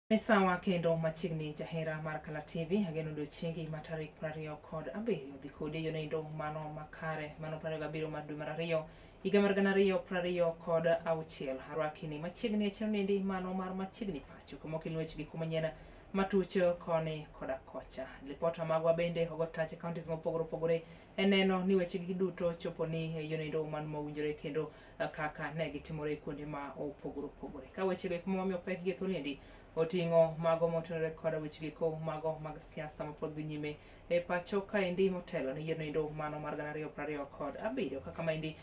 Misawa kendo machiegni jahera mar Kala TV, ageno odiochiengi ma tarik 27 dhi kodi e yono mano makare, mano 27 mar dwe mar ariyo higa mar 2026. Arwakini machiegni e chenro niendi mano mar Machiegni Pacho, kuma okel weche gi kuma nyien matuch koni koda kocha. Lipota magwa bende ogo tach e counties mopogore opogore e neno ni weche gi duto chopo ni e yono mano mowinjore kendo kaka ne gitimore kuonde ma opogore opogore. Ka weche go kuma wamiyo pek gi thuondi oting'o mago motenore koda weche giko mago mag siasa mapod dhi nyime e pacho kaendi motelo ne yiero endo mano mar 2027 kaka maendi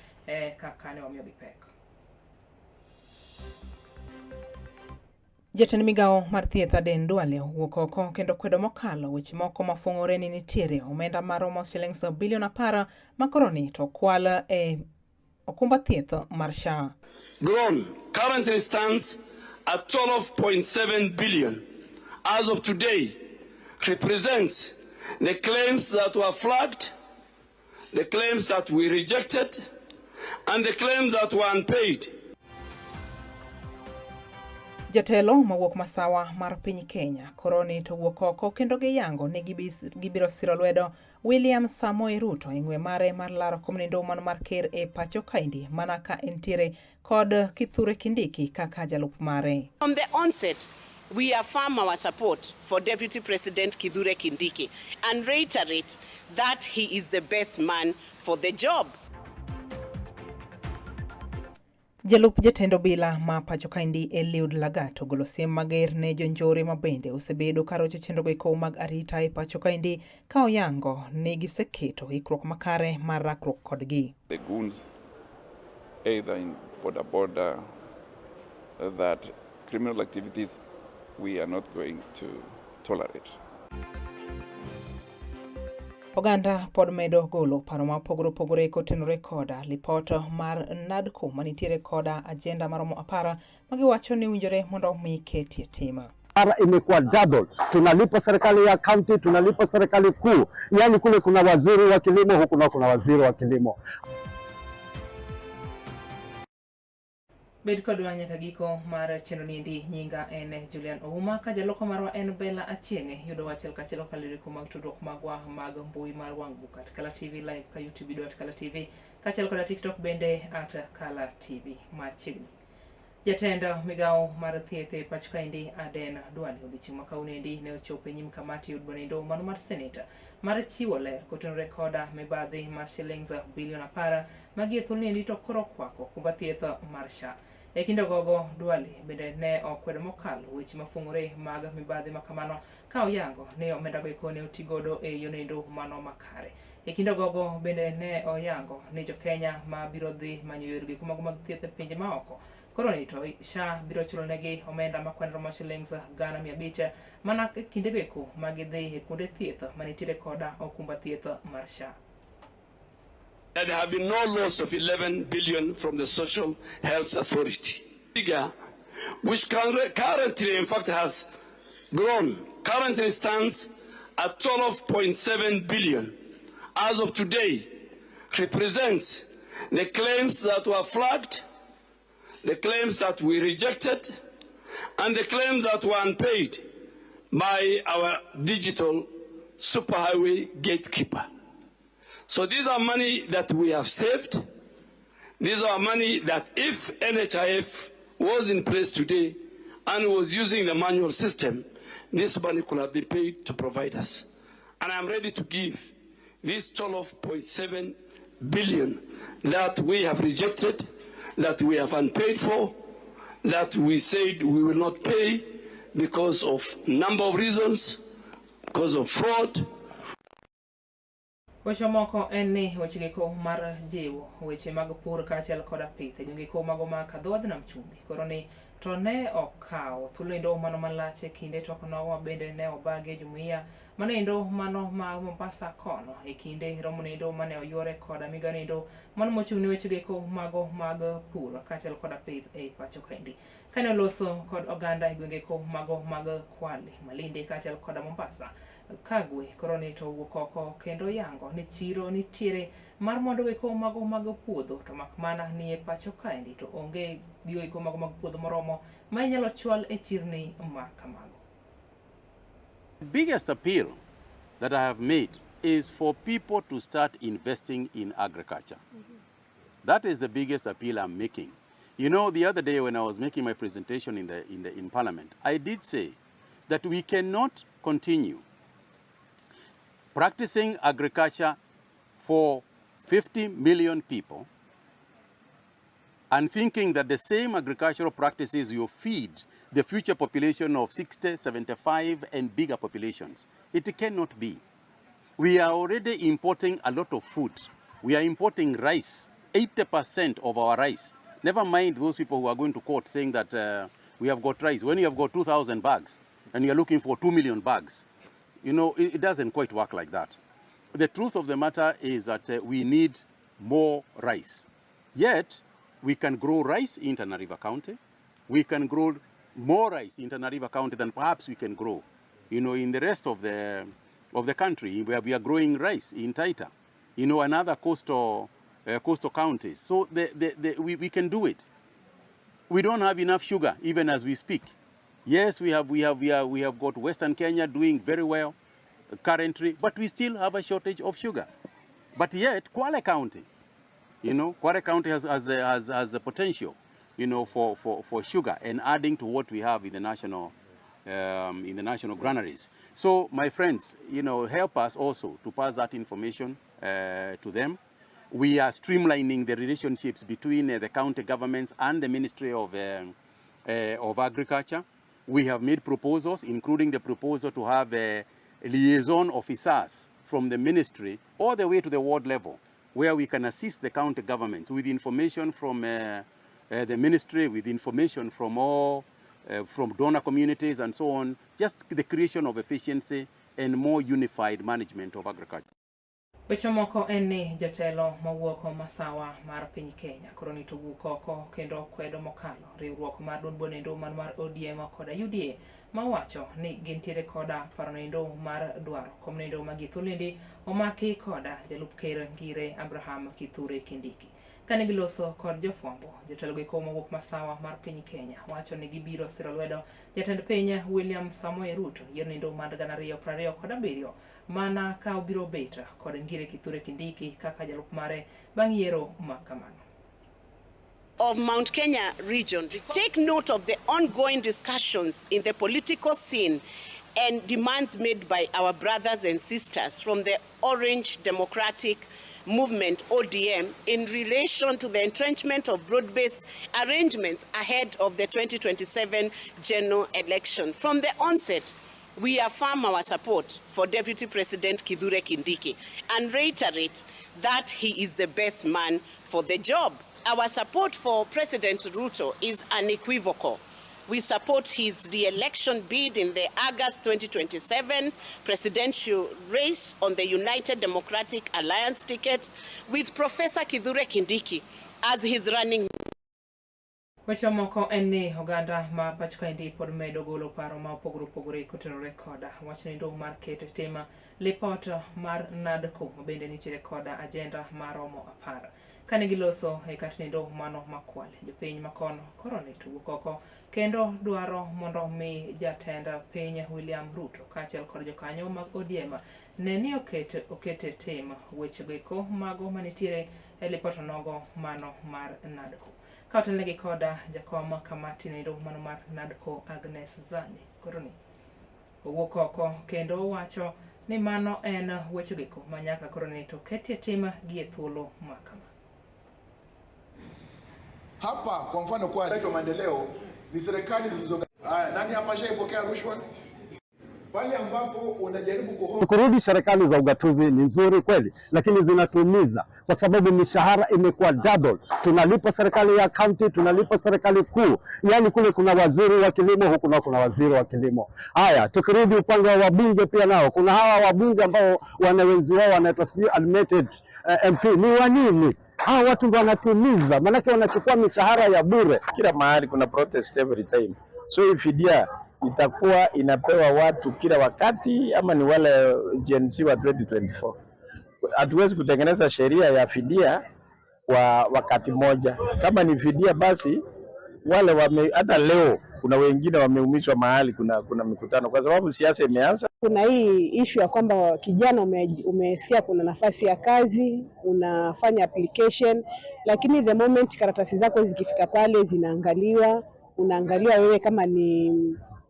kaka ne wamiyo gi pek. Jatend migawo mar thieth Aden Duale owuok oko kendo kwedo mokalo weche moko mafwong'ore ni nitiere omenda maromo shillings bilion 10 ma koro ni to kwal e okumba thieth mar SHA. Grown currently stands at 12.7 billion as of today, represents the claims that were flagged, the claims that we rejected, and the claims that were unpaid. Jatelo mawuok masawa mar piny Kenya koro ni to wuok oko kendo giyango ni gibiro siro lwedo William Samoei Ruto e ng'we mare mar laro kom nindo mano mar ker e pacho kaendi mana ka entiere kod Kithure Kindiki kaka jalup mare. From the onset, we affirm our support for Deputy President Kithure Kindiki and reiterate that he is the best man for the job. Jalup jatend obila ma pacho kaendi Eliud Lagat ogolo siem mager ne jonjore ma bende osebedo ka rocho chenro eko mag arita e pacho kaendi ka oyango ni giseketo ikruok makare mar rakruok kodgi. The goons either in boda boda that criminal activities we are not going to tolerate. Oganda pod medo golo paro ma opogore opogore kotenore koda lipot mar NADCO manitiere koda ajenda maromo 10 magiwacho ni owinjore mondo omi ketie tim. Mara imekuwa double. Tunalipa serikali ya county, tunalipa serikali kuu, yaani kule kuna waziri wa kilimo, huku na kuna waziri wa kilimo. Bed kodwa nyaka giko mar chenro niendi. Nyinga en Julian Ouma, ka jaloko marwa en Bella Achieng'. Yudo achiel kachiel kokalo e mag tudruok magwa mag mbui mar wang' buk at Kala TV Live, ka YouTube yudo at Kala TV, kaachiel koda TikTok bende at Kala TV. Machiegni. Jatend migawo mar thieth e pacho kaendi Aden Duale odiochieng' ma kawuonoendi ne ochopo e nyim kamati od bura mano mar seneta mar chiwo ler kotenore koda mibadhi mar shillings bilion 10 magi e thuoloniendi to koro kwako okumba thieth mar SHA. E kinde gogo Duale bende ne okwedo mokalo weche mafung'ore mag mibadhi makamano ka oyango ni omenda go eko ne otigodo e yonoendo mano makare. E kinde gogo bende ne oyango ni jo Kenya ma biro dhi manyo yore gik mago mag thieth e pinje maoko koro ni to SHA biro chulo negi omenda makwan romo shillings 500,000 mana e kinde beko ma gidhi e kuonde thieth manitiere koda okumba thieth mar SHA. There have been no loss of 11 billion from the Social Health Authority. Figure, which currently in fact has grown, currently stands at 12.7 billion as of today, represents the claims that were flagged, the claims that we rejected, and the claims that were unpaid by our digital superhighway gatekeeper. So these are money that we have saved. These are money that if NHIF was in place today and was using the manual system, this money could have been paid to providers. And I'm ready to give this 12.7 billion that we have rejected, that we have unpaid for, that we said we will not pay because of number of reasons, because of fraud. Weche moko en ni weche giko mar jiwo weche mag pur kaachiel koda pith e gwenge mago ma Kadhodh Nam Chumbi koro ni to ne okawo thuolo endo mano malach e kinde tok nogo bende ne obagi e jumuiya mano endo mano ma Mombasa kono e kinde romo endo mane oyuore koda migawo endo mano mochung' ne weche giko mago mag pur kaachiel koda pith e pacho kaendi. Kane oloso kod oganda e gwenge mago mag Kwale, Malindi kaachiel koda Mombasa, Kagwe koro ni to owuok oko kendo yango ni chiro nitiere mar mondo weko mago mag puodho to mak mana ni e pacho kaendi to onge gigo eko mago mag puodho moromo ma inyalo chwal e chirni ma kamago. The biggest appeal that I have made is for people to start investing in agriculture. That is the biggest appeal I'm making. The other day when I was making my presentation in Parliament, I did say that we cannot continue practicing agriculture for 50 million people and thinking that the same agricultural practices will feed the future population of 60, 75, and bigger populations. It cannot be. We are already importing a lot of food. We are importing rice, 80% of our rice. Never mind those people who are going to court saying that we have got rice. When you have got 2,000 bags and you are looking for 2 million bags, it doesn't quite work like that. The truth of the matter is that we need more rice. Yet, we can grow rice in Tana River County. We can grow more rice in Tana River County than perhaps we can grow in the rest of the country, where we are growing rice in Taita, and other coastal counties. So we can do it. We don't have enough sugar, even as we speak. Yes, we have got Western Kenya doing very well currently, but we still have a shortage of sugar. But yet, Kwale County has a potential for sugar and adding to what we have in the national granaries. So, my friends, help us also to pass that information to them. We are streamlining the relationships between the county governments and the Ministry of Agriculture. We have made proposals, including the proposal to have liaison officers from the ministry all the way to the ward level, where we can assist the county governments with information from the ministry, with information from donor communities and so on, just the creation of efficiency and more unified management of agriculture. Weche moko en ni jatelo mawuok masawa mar piny Kenya koro ni to wuok oko kendo kwedo mokalo riwruok mar duond bonendo man mar ODM koda UDA mawacho ni gintiere koda paro noendo mar dwaro kom noendo ma Githulendi omaki koda jalup ker ngire Abraham Kithure Kindiki. Kane giloso kod jofwambo, jotelo go mowuok masawa mar piny Kenya wacho ni gibiro siro lwedo jatend piny William Samoei Ruto yiero noendo mar 2027 mana ka obiro bet kod ngire Kithure Kindiki kaka jalup mare bang' yiero ma kamano. Of Mount Kenya region take note of the ongoing discussions in the political scene and demands made by our brothers and sisters from the Orange Democratic Movement, ODM, in relation to the entrenchment of broad-based arrangements ahead of the 2027 general election. From the onset, we affirm our support for Deputy President Kithure Kindiki and reiterate that he is the best man for the job. Our support for President Ruto is unequivocal. We support his re-election bid in the August 2027 presidential race on the United Democratic Alliance ticket with Professor Kithure Kindiki as his running Weche moko en ni oganda ma pacho kaendi pod medo golo paro ma opogore opogore kotenore koda wach nendo mar keto e tim lipot mar NADCO ma bende nitiere koda agenda maromo 10. Kane giloso e kat nendo mano makwal, jopiny makono koro ne to wuok oko kendo dwaro mondo mi jatend piny William Ruto kaachiel kod jokanyo mag ODM ne ni oket e tim wechego eko mago manitiere e lipot nogo mano mar NADCO. Ka otelnegi koda jakom kamati nendo mano mar NADCO Agnes Zani koro ni owuok oko kendo owacho ni mano en wechego eko ma nyaka koro ni to ketie tim gi e thuolo ma kama. Hapa kwa mfano kwa maendeleo ni serikali zilizo. Haya, nani hapa ashaipokea rushwa? Pale ambapo unajaribu kuho Kurudi serikali za ugatuzi ni nzuri kweli, lakini zinatuumiza kwa sababu mishahara imekuwa double. Tunalipa serikali ya county, tunalipa serikali kuu, yaani kule kuna waziri wa kilimo, huku nao kuna waziri wa kilimo. Haya, tukirudi upande wa wabunge pia nao kuna hawa wabunge ambao wana wenzi wao wanaitwa sijui animated MP. Ni wa nini? Hawa watu ndio wanatuumiza, maanake wanachukua mishahara ya bure. Kila mahali kuna protest every time. So hii fidia itakuwa inapewa watu kila wakati ama ni wale Gen Z wa 2024? Hatuwezi kutengeneza sheria ya fidia kwa wakati moja. Kama ni fidia basi wale wame, hata leo Kuna wengine wameumizwa mahali kuna mikutano kwa sababu siasa imeanza. Kuna hii ishu ya kwamba kijana umesikia kuna nafasi ya kazi, unafanya application, lakini the moment karatasi zako zikifika pale zinaangaliwa, unaangalia wewe kama ni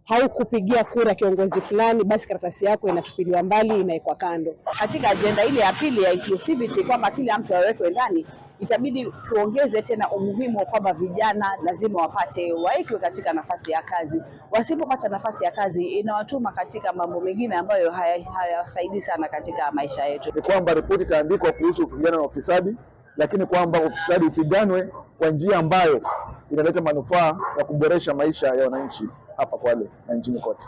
haukupigia kura kiongozi fulani, basi karatasi yako inatupiliwa mbali, inawekwa kando. Katika ajenda ile ya pili ya inclusivity, kwamba kila mtu awekwe ndani, itabidi tuongeze tena umuhimu wa kwamba vijana lazima wapate waekwe katika nafasi ya kazi. Wasipopata nafasi ya kazi, inawatuma katika mambo mengine ambayo hayawasaidii sana katika maisha yetu. Ni kwamba ripoti itaandikwa kuhusu kupigana na ufisadi, lakini kwamba ufisadi upiganwe kwa njia ambayo inaleta manufaa ya kuboresha maisha ya wananchi hapa Kwale na nchini kote.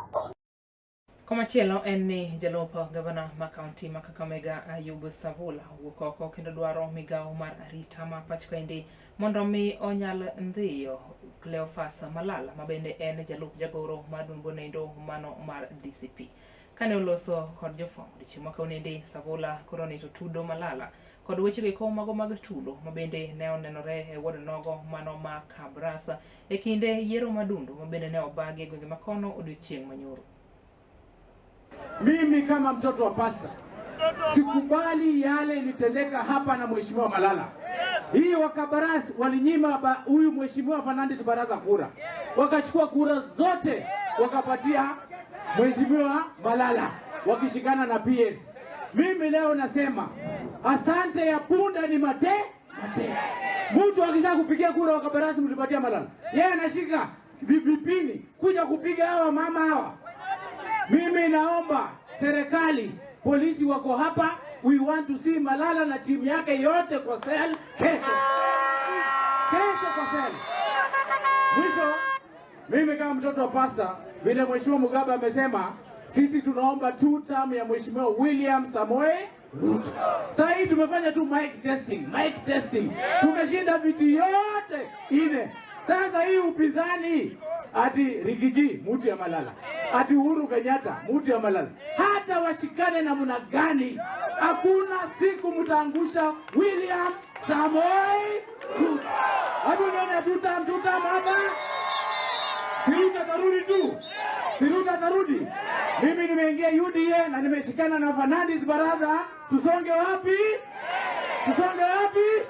Komachielo en ni jalup gavana ma kaunti ma Kakamega Ayub Savula owuok oko kendo dwaro migawo mar arita ma pacho kaendi mondo mi onyal ndhiyo Cleophas Malala ma bende en jalup jagoro mar duond bonendo mano mar DCP. Kane oloso kod jofwambo odiochieng' ma kawuono, Savula koro ni to tudo Malala kod weche go mago mag tulo ma bende ne onenore e ward nogo mano ma Kabras e kinde yiero madundo ma bende ne obagi e gwenge makono odiochieng' manyoro. Mimi kama mtoto wa pasta sikubali yale ilitendeka hapa na mheshimiwa Malala. Hii Wakabarasi walinyima huyu mheshimiwa Fernandes Baraza kura, wakachukua kura zote wakapatia mheshimiwa Malala wakishikana na PS. Mimi leo nasema asante ya punda ni mate mate. Mtu akisha kupigia kura Wakabarasi mlipatia Malala, yeye anashika vipipini kuja kupiga hawa mama hawa. Mimi naomba serikali, polisi wako hapa, we want to see Malala na timu yake yote kwa cell kesho, kesho kwa cell. Mwisho, mimi kama mtoto wa pasta, vile mheshimiwa Mugabe amesema, sisi tunaomba two term ya mheshimiwa William Samoei Ruto. Sasa hii tumefanya tu mic testing, mic testing, tumeshinda viti yote ine. Sasa hii upinzani ati Riggy G mutu ya Malala, ati Uhuru Kenyatta mutu ya Malala, hata washikane namna gani, hakuna siku mtaangusha William Samoei Ruto. Hebu nione tutam tutam hapa. Si Ruto atarudi tu, si Ruto atarudi. Mimi nimeingia UDA na nimeshikana na Fernandes Baraza. Tusonge wapi? Tusonge wapi?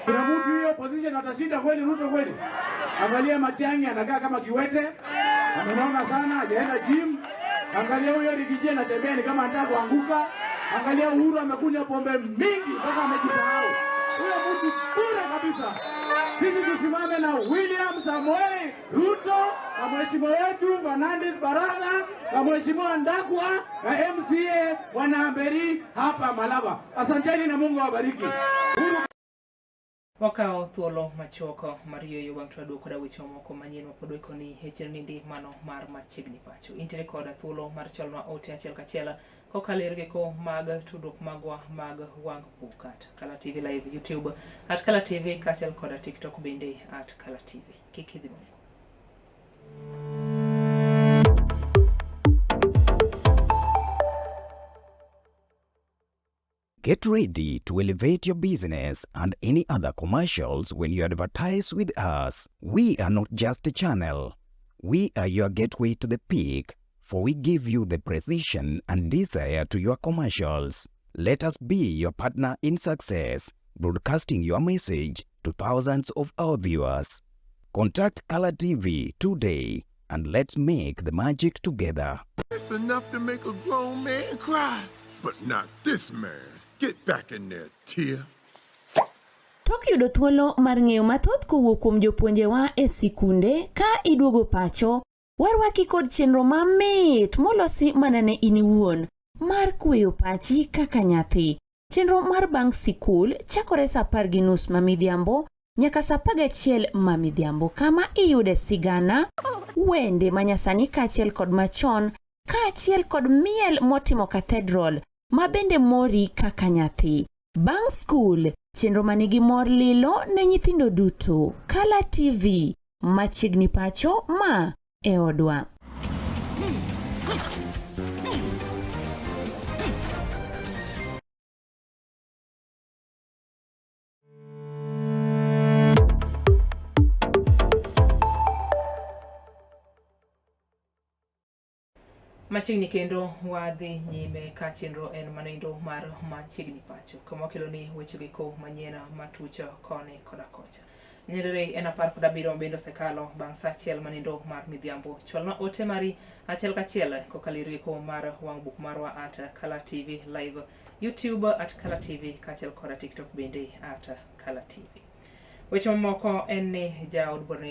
Kuna mtu hiyo position atashinda kweli Ruto kweli? Angalia Matiang'i anakaa kama kiwete, amenona sana, hajaenda gym. Angalia huyo Riggy G anatembea ni kama anataka kuanguka. Angalia Uhuru amekunywa pombe mingi mpaka amejisahau. Huyo mtu bure kabisa. Sisi tusimame na William Samoei Ruto na mheshimiwa wetu Fernandes Baraza na mheshimiwa Ndakwa na MCA Mwanaamberi hapa Malava. Asanteni na Mungu awabariki. Wakawo thuolo machuok mar yueyo bang' to waduogo koda weche mamoko manyien mapod waikoni e chenro niendi mano mar Machiegni Pacho. Intiere koda thuolo mar chwalonwa ote achiel kachiel kokalo e yorego mag tudruok magwa mag wang' buk at Kala TV Live YouTube at Kala TV kaachiel koda TikTok bende at Kala TV. Kik idhi mabor. Get ready to elevate your business and any other commercials when you advertise with us. We are not just a channel. We are your gateway to the peak, for we give you the precision and desire to your commercials. Let us be your partner in success, broadcasting your message to thousands of our viewers. Contact Color TV today and let's make the magic together. It's enough to make a grown man cry, but not this man. Get back in there, Tia. Tok yudo thuolo mar ng'eyo mathoth kowuok kuom jopuonjewa e sikunde ka iduogo pacho, warwaki kod chenro mamit molosi mana ne in iwuon mar kweyo pachi kaka nyathi. Chenro mar bang' sikul chakore sa 10:30 ma midhiambo nyaka sa 11 ma midhiambo kama iyude sigana, wende manyasani kaachiel kod machon, kaachiel kod miel motimo cathedral ma bende mori kaka nyathi. Bang' skul, chenro manigi mor lilo ne nyithindo duto. Kala TV, machiegni pacho ma e odwa. Machiegni kendo wadhi nyime ka chenro en manoendo mar Machiegni Pacho, kama wakeloni weche giko manyien matuch koni koda kocha. Nyerere en 17 mabende osekalo bang' saa achiel manindo mar midhiambo. Chwalnwa ote mari achiel kachiel kokalo e rieko mar wang' buk marwa at Kala TV Live, YouTube at Kala TV kaachiel koda TikTok bende at Kala TV. Weche mamoko en ni jaod bura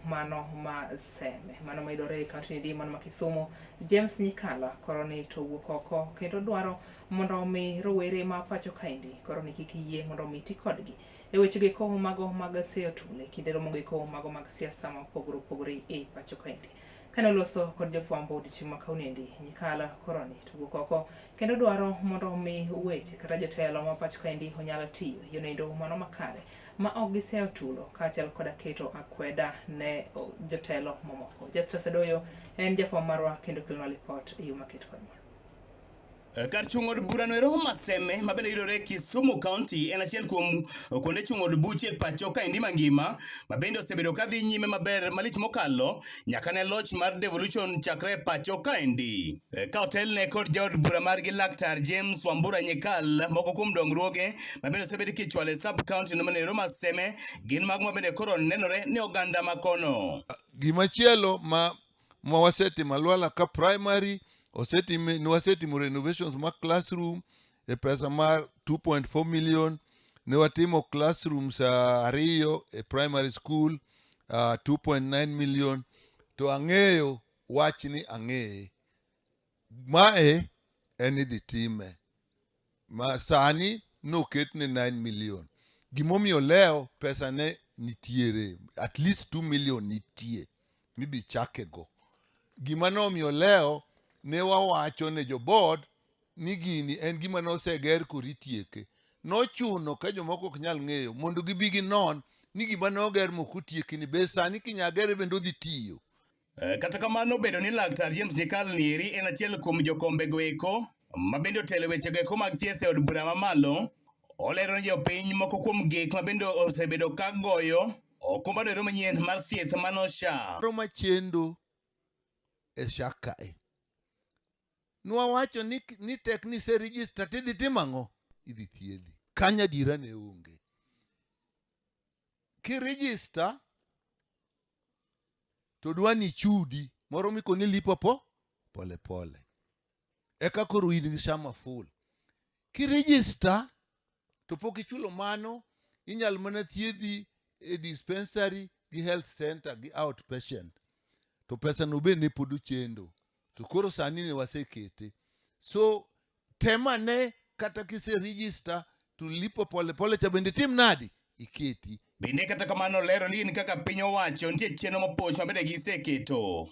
mano ma Seme, mano mayudore e kaunti ni mano ma Kisumu, James Nyikala koro ni to wuok oko kendo dwaro mondo omi rowere ma pacho kaendi koro ni kik yie mondo omi ti kodgi e weche geko mago mag seyo tule kinde romo geko mago mag siasa ma opogore opogore e pacho kaendi. Kane oloso kod jofwambo odiochieng' ma kawuonoendi, Nyikala koro ni to wuok oko kendo dwaro mondo omi weche kata jotelo ma pacho kaendi onyal tiyo yonoendo mano makare ma ok giseyo tulo kaachiel koda keto akweda ne jotelo mamoko. Justus Adoyo en jafwambo marwa kendo kelonwa lipot e yo maket kod ma. Kar chung' od burano ero Maseme ma bende yudore Kisumu County en achiel kuom kuonde chung' od buche e pacho kaendi mangima ma bende osebedo ka dhi nyime maber malich mokalo nyaka ne loch mar devolution chakre e pacho kaendi. Ka otelne kod jaod bura margi Laktar James Wambura Nyikal, moko kuom dongruoge ma bende osebed kichwalo e sub county no ero Maseme gin mago ma bende koro nenore ne oganda ma kono. Gimachielo ma ma wasetimo Alwala ka primary osetim wasetimo renovations mag classroom e pesa mar 2.4 million ne watimo classrooms ariyo e primary school 2.9 million to ang'eyo wachni ang'eye mae en idhi time ma sani noketne 9 million gimomiyo leo pesa ne nitiere at least 2 million nitie mibi chake go gima nomiyo leo ne wawacho ne jo board ni gini en gima noseger koro itieke nochuno ka jomoko ok nyal ng'eyo mondo gibi ginon ni gima noger mok otieki ni be sani kinyagere bende odhi tiyo. Kata kamano bedo ni Laktar James Nyikal nieri en achiel kuom jokombe go eko ma bende otelo e weche go eko mag thieth e od bura mamalo, olero ne jopiny moko kuom gik ma bende osebedo ka goyo okumba no ero manyien mar thieth mano SHA. Moro machendo e SHA kae. Nwawacho ni, ni tek ni se register tidhi timo ang'o? Idhi thiedhi. Kanyo adiera ne onge. Ki register to dwa ni chudi moro mikoni lipo po pole pole. Eka koro in gi SHA ma full. Ki register to pok ichulo mano, inyal mana thiedhi e dispensary gi health center gi outpatient. To pesa no be ne pod ochendo. To koro sani ne wasekete. So tem ane kata kise register to lipo pole pole cha bende tim nadi? Iketi. Bende kata kamano lero ni gin kaka piny owacho nitie chenro mapoch ma bende giseketo.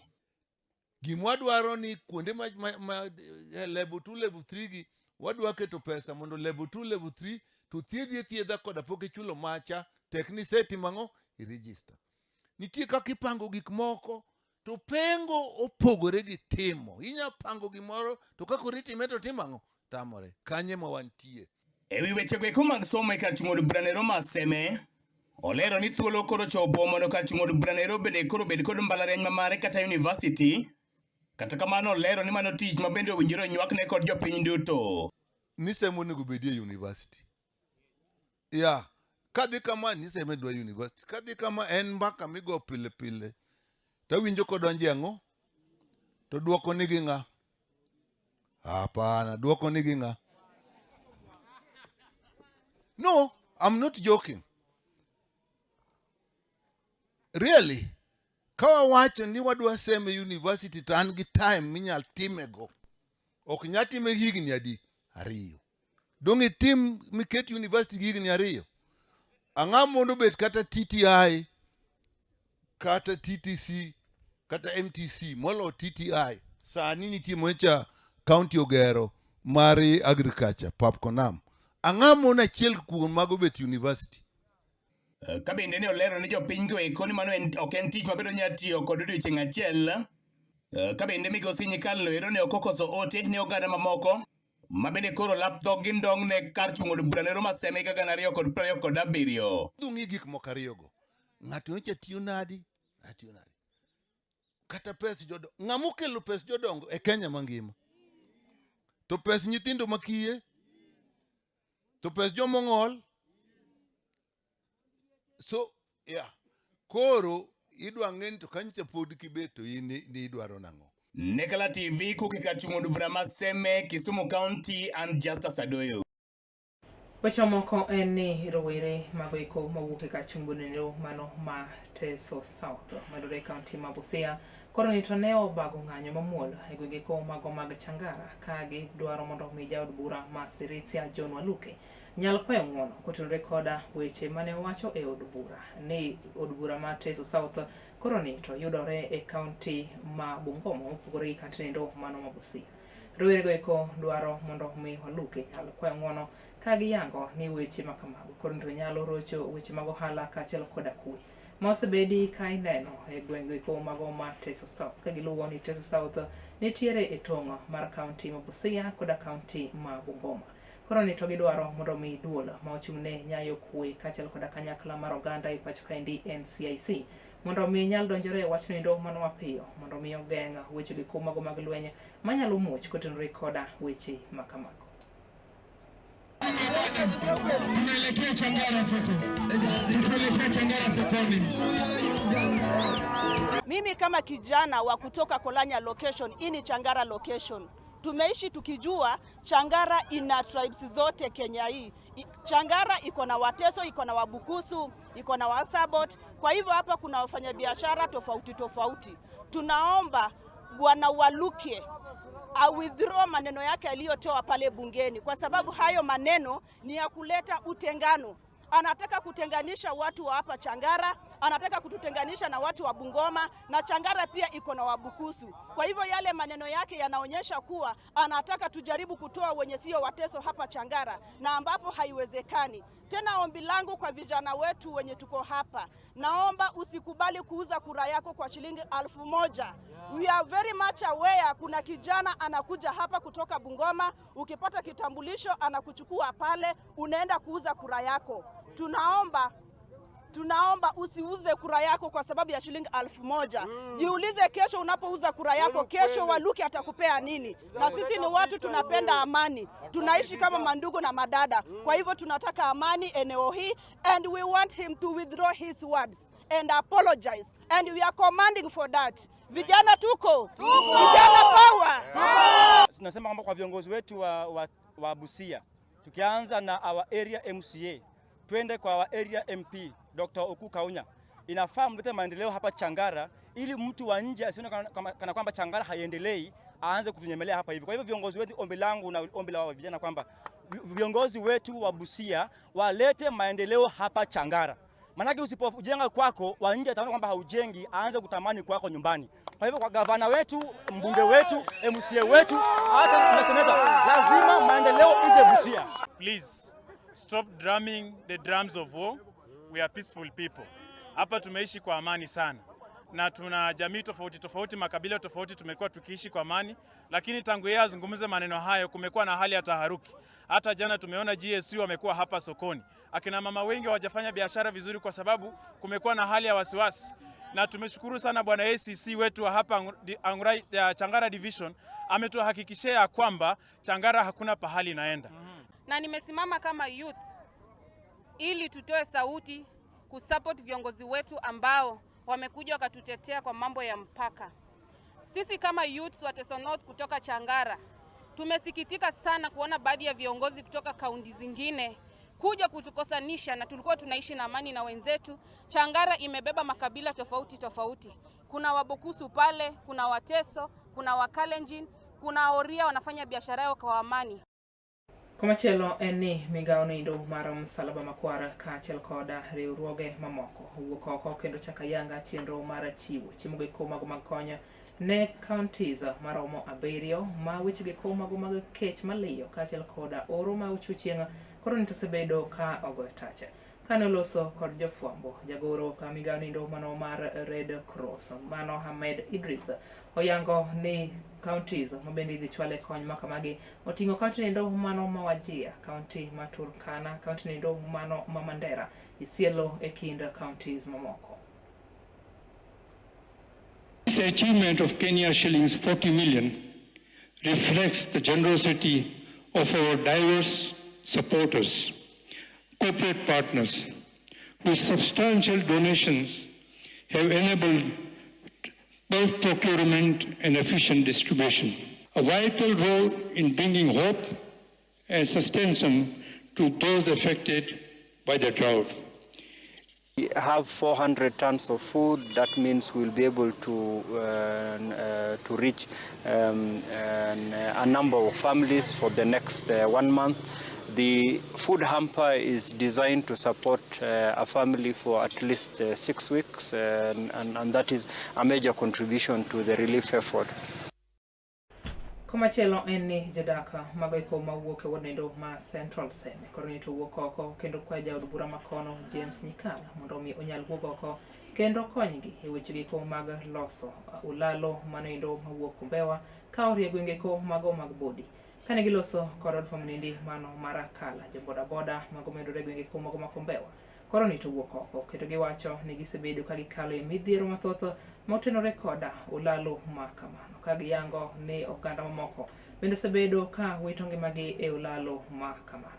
Gima wadwaro ni kuonde ma, ma, ma level 2 level 3 gi wadwa keto pesa mondo level 2 level 3 to thiedhi athiedha koda pok ichulo macha tek ni isetimo ang'o i register. Nitie kaka ipango gik moko to pengo opogore gi timo. Inya pango gimoro to kaka oritime to timo ang'o? Tamore. Kanye ma wantie. E wi wechego eko mag somo e kar chung' od bura nero Maseme, olero ni thuolo koro chopo mondo kar chung' od bura nero bende koro bed kod mbalariany ma mare kata university. Kata kamano olero ni mano tich ma bende owinjore onywakne kod jopiny duto. Ni semo onego bedie university. Ya, kadhi kama ni seme dwa university. Kadhi kama en mbaka migo pile pile. Tawinjo kodonje ang'o? To dwoko ni gi ng'a? Hapana, dwoko ni gi ng'a? No, I'm not joking. Really? Ka wawacho ni wadwa seme university to an gi time minyal timego. Ok nyal time higni adi? Ariyo. Dong' itim miket university gi higni ariyo. Ang'o mondo obet kata TTI kata TTC kata MTC molo TTI. Sani nitie mocha county ogero mar agriculture Papkonam. Ang'o mondo achiel kuom mago bet university? Ka bende ne olero ni jopiny go eko ni mano en, ok en tich ma bende onyalo tiyo kod odiochieng' achiel. Ka bende migosi Nyikal ero ne ok okoso ote ne oganda mamoko ma bende koro lap dhog gi ndong' ne kar chung' od bura nero Maseme higa 2027. Ung'i gik moko ariyogo. Ng'ato nyocha tiyo nadi? Atiyo nadi? Kata pes jodongo, ng'ama okelo pes jodongo e Kenya mangima? To pes nyithindo makiye? To pes jomong'ol? So, yeah. Koro idwa ng'e ni to kanyocha pod kibet to in ni idwaro nang'o? Nekala TV kukika chung' od bura ma Seme, Kisumu County and Justus Adoyo. Weche mamoko en ni rowere mago eko mawuok e kar chung' bonero mano ma Teso South mayudore e kaunti ma Busia koro ni to ne obago ng'anyo mamuol e gwenge eko mago mag Changara ka gidwaro mondo omi jaod bura ma Sirisia John Waluke nyal kwayo ng'uono kotenore koda weche mane owacho e od bura ni od bura ma Teso South koro ni to yudore e kaunti ma Bungoma mopogore gi kaunti nendo mano ma Busia. Rowerego eko dwaro mondo mi Waluke nyal kwayo ng'uono ka giyango ni weche ma kamago koro to nyalo rocho weche mag ohala kaachiel koda kwe ma osebedi ka ineno e gwenge eko mago ma Teso South ka giluwo ni Teso South nitiere e tong' mar kaunti ma Busia koda kaunti ma Bungoma. Koro ni to gidwaro mondo mi duol ma ochung' ne nyayo kwe kaachiel koda kanyakla mar oganda e pacho kaendi NCIC mondo mi nyal donjore e wachno endo mano mapiyo mondo mi ogeng' weche go mago mag lweny manyalo muoch kotenore koda weche ma kamago. Tunaelekea Changara sote, tunaelekea Changara sokoni. Mimi kama kijana wa kutoka Kolanya location, hii ni Changara location. Tumeishi tukijua Changara ina tribes zote Kenya hii. Changara iko na Wateso, iko na Wabukusu, iko na Wasabot. Kwa hivyo hapa kuna wafanyabiashara tofauti tofauti. Tunaomba Bwana Waluke a withdraw maneno yake aliyotoa pale bungeni, kwa sababu hayo maneno ni ya kuleta utengano. Anataka kutenganisha watu wa hapa Changara, anataka kututenganisha na watu wa Bungoma, na Changara pia iko na Wabukusu. Kwa hivyo yale maneno yake yanaonyesha kuwa anataka tujaribu kutoa wenye sio Wateso hapa Changara, na ambapo haiwezekani. Tena ombi langu kwa vijana wetu wenye tuko hapa, naomba usikubali kuuza kura yako kwa shilingi 1000. We are very much aware kuna kijana anakuja hapa kutoka Bungoma, ukipata kitambulisho anakuchukua pale, unaenda kuuza kura yako. Tunaomba usiuze kura yako kwa sababu ya shilingi 1000. Jiulize kesho unapouza kura yako, kesho Waluke atakupea nini? Na sisi ni watu tunapenda amani, tunaishi kama mandugu na madada. Kwa hivyo tunataka amani eneo hii, and we want him to withdraw his words and apologize, and we are commanding for that. Vijana tuko, vijana power. Tunasema kwamba kwa viongozi wetu wa Busia, tukianza na our area MCA, twende kwa our area MP Dr. Oku Kaunya, inafaa mlete maendeleo hapa Changara ili mtu wa nje asione kana kwamba Changara haiendelei, aanze kutunyemelea hapa hivi. Kwa hivyo viongozi wetu, ombi langu na ombi la vijana kwamba viongozi wetu wa Busia walete maendeleo hapa Changara. Manake usipojenga kwako, wa nje ataona kwamba haujengi, aanze kutamani kwako nyumbani. Kwa hivyo kwa gavana wetu, mbunge wetu, MCA wetu, hata na seneta, lazima maendeleo ije Busia. Please stop drumming the drums of war. We are peaceful people. Hapa tumeishi kwa amani sana, na tuna jamii tofauti tofauti, makabila tofauti, tumekuwa tukiishi kwa amani, lakini tangu yeye azungumze maneno hayo kumekuwa na hali ya taharuki. Hata jana tumeona GSU wamekuwa hapa sokoni, akina mama wengi hawajafanya biashara vizuri kwa sababu kumekuwa na hali ya wasiwasi. Na tumeshukuru sana bwana ACC wetu wa hapa Angurai, Changara Division ametuhakikishia kwamba Changara hakuna pahali inaenda. Na nimesimama kama youth ili tutoe sauti kusupport viongozi wetu ambao wamekuja wakatutetea kwa mambo ya mpaka. Sisi kama youths wa Teso North kutoka Changara tumesikitika sana kuona baadhi ya viongozi kutoka kaunti zingine kuja kutukosanisha, na tulikuwa tunaishi na amani na wenzetu. Changara imebeba makabila tofauti tofauti. Kuna Wabukusu pale, kuna Wateso, kuna Wakalenjin, kuna Oria wanafanya biashara yao kwa amani. Komachielo en ni migawo noendo mar Msalaba Makwar kaachiel koda riwruoge mamoko owuok oko kendo chako ayanga chenro mar chiwo chiemo goeko mago mag kony ne counties maromo 7 ma weche goeko mago mag kech maliyo kaachiel koda oro ma uchuchieng' koro ni to osebedo ka ogoyo tach. Kane oloso kod jofwambo, jagoro ka migawo noendo mano mar Red Cross mano Ahmed Idris oyango ni counties mabende idhi chwale kony makamagi oting'o county noendo mano ma Wajir, county ma Turkana, county noendo mano ma Mandera, Isiolo e kind counties mamoko. achievement of Kenya shillings 40 million reflects the generosity of our diverse supporters, corporate partners, whose substantial donations have enabled bulk procurement and efficient distribution. A vital role in bringing hope and sustenance to those affected by the drought. We have 400 tons of food. That means we'll be able to reach a number of families for the next 1 month. The food hamper is designed to support a family for at least 6 weeks, and that is a major contribution to the relief effort. Komachielo en ni jodak mago eko mawuok e ward ma Central Seme koro ni to wuok oko kendo kwayo jaod bura makono James Nyikal mondo mi onyal wuok oko kendo konygi e weche giko mag loso ulalo manoendo mawuok Kombewa ka orie gwenge ko mago mag Bodi. Kane giloso kod od fwambo niendi mano mar Kala, jobodaboda mago mayudore e gwenge ko mago ma Kombewa koro ni to wuok oko kendo giwacho ni gisebedo ka gikalo e midhiero mathoth motenore koda ulalo ma kamano, ka giyango ni oganda mamoko bende osebedo ka wito ngimagi e ulalo ma kamano.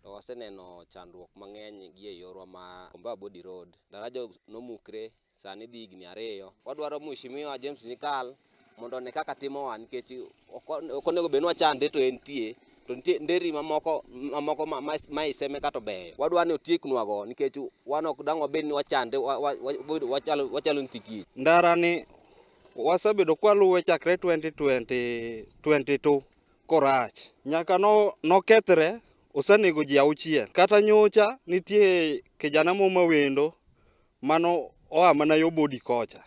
To waseneno chandruok mang'eny gi e yorwa ma Kombewa Bodi Road. Daraja nomukre sani dhi higni 2. Wadwaro Mheshimiwa James Nyikal mondo one kaka timowa, nikech ok onego bed ni wachande to entie. To nitie nderni mamoko ma Iseme kata obeyo. Wadwa ni otieknwago nikech wan ok dang' wabed ni wachande, wachalo nyithi kich. Ndara ni wasebedo kwaluwe chakre 2022 korach. Nyaka nokethre osenego ji 6. Kata nyocha nitie kijana mo mawendo mano oa mana yo Bodi kocha.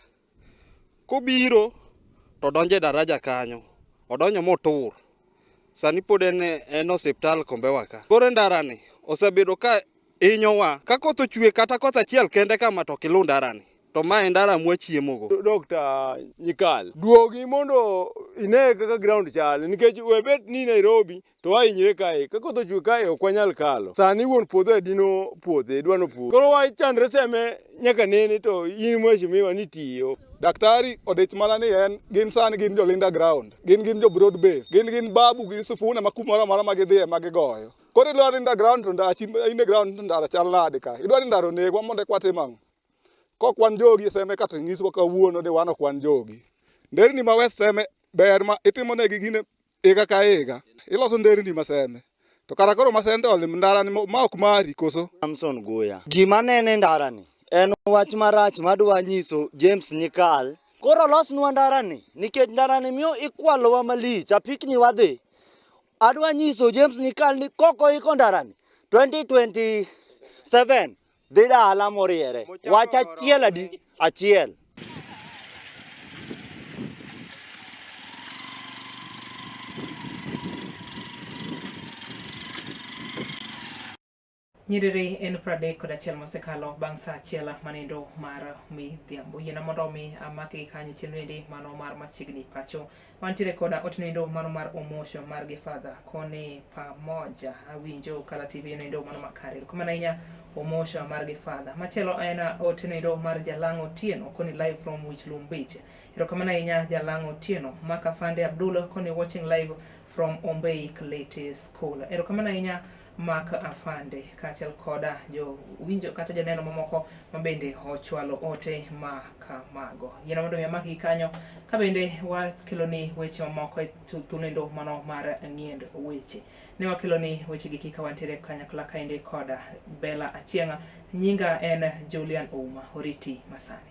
Kobiro to donje daraja kanyo, odonjo motur. Sani pod en osiptal Kombewa ka. Koro ndara ni osebedo ka hinyowa. Ka koth ochwe kata koth achiel kende kama to ok iluw ndara ni. To ma en ndara mwachiemogo. Dr. Nyikal, duogi mondo ine kaka ground chal, nikech webet ni Nairobi to wahinyre kae. Ka koth ochwe kae ok wanyal kalo. Sani wuon puodho e dino puothe, dwa nopur. Koro wachandre Seme nyaka nene to in mheshimiwa ni tiyo. Daktari odich mana ni en gin sani gin jo Linda ground, gin jo broad base, gin babu gi Sifuna ma kumoro amora ma gidhiye ma gigoyo. Koro idwa Linda ground to ndachi in e ground to ndara chal nade ka? Idwa ni ndara onegwa mondo ekwa tim ang'o? Kok wan jogi e Seme kata nyiswa kawuono ni wan ok wan jogi. Nderni ma West Seme ber ma itimonegi gine higa ka higa. Iloso nderni ma Seme. To kara koro ma Central ndara ni ma ok mari koso? Samson Guya. Gima nene ndara ni en wach marach madwa nyiso James Nyikal. Koro losnwa ndara ni nikech ndara ni miyo ikwalowa malich, apikni wadhi. Adwa nyiso James Nyikal ni koko iko ndara ni 2027 dhi dala moriere. Wach achiel adi? Achiel. Nyiriri en 31 mosekalo bang' saa 1 manindo mar midhiambo. Yiena mondo mi amaki kanyo chenro endi mano mar machiegni pacho. Wantiere koda otnindo mano mar Omosho mar gi Father koni pamoja awinjo Kala TV nindo mano makare. Erokamano ahinya Omosho mar gi Father. Machielo en otnindo mar Jalang'o Otieno koni live from Wichlum Beach. Erokamano ahinya Jalang'o Otieno. Maka Fande Abdul koni watching live from Ombei Klete School. Erokamano ahinya Mark Afande kaachiel koda jowinjo kata joneno mamoko mabende ochwalo ote ma kamago. Yiena mondo mi amaki kanyo ka bende wakeloni weche mamoko e thulendo mano mar ng'iend weche. Ne wakeloni weche gi kika wantiere kanyakla kaendi koda Bella Achieng'. Nyinga en Julian Ouma. Oriti masani.